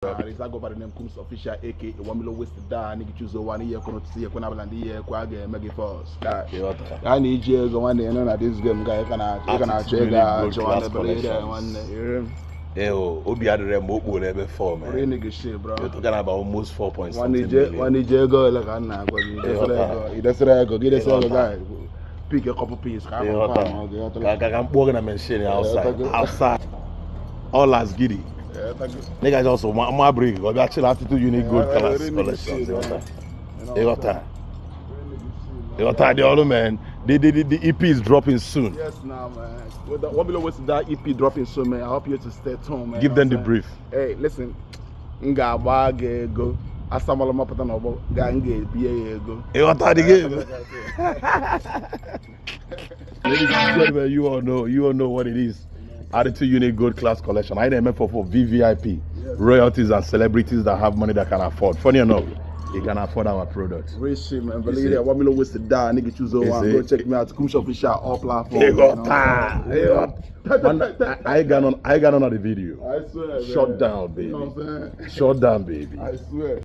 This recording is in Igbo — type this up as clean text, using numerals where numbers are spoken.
I go by the name Kums Official, aka 1 million ways to die. Nigga, choose one ihe kwuru tụsị ihe kwe n'abala ndị ihe ekwe a ga-eme gị first. Ịghọta. A na-eji ego, nwanne, nọ na this game ga ị ka na-achọ ego achọ, nwanne, bere ire, nwanne. Ee, o obi adịrị mgbe o kpuoro ebe 4, man. Real nigga shit, bro. You're talking about almost 4 point nwanne something ije million. Nwanne, ije ego ole ka m na-agwa gị? Idesịrị ego, idesịrị ego gị, idesịrị ego guy, pick a couple piece ka a Ịghọta. confirm ọ gị. Ka m kpụọ gị na machine outside. Outside. All as giddy. Nigga just ma break ka ọ bịa chill Attitude Unique Gold Class Collections. Ịghọta. Ịghọta. Ịghọta dị ọrụ, man. The EP is dropping soon. Yes, now, man. With the 1 million ways to die EP dropping soon, man. I hope you to stay tuned, man. Give them the You know what I'm brief. saying? Hey, listen. M ga-agba gị ego. Asamala mapụta n'ọgbọ ga m ga-ebie ya ego. Ịghọta the game. Ladies and gentlemen, you all know what it is. Attitude Unique Gold Class Collection. I am for VVIP, royalties and celebrities that have money that can afford. Funny enough, you can afford our products. Real shit, man. You Believe see? that. 1 million ways to die. Nigga, choose You one. see? Go check me out. Kumsh Official, all platforms. Ịghọta. Man, I got on the video. I swear, man. Shut down, baby. You know what I'm saying? Shut down, baby. I swear.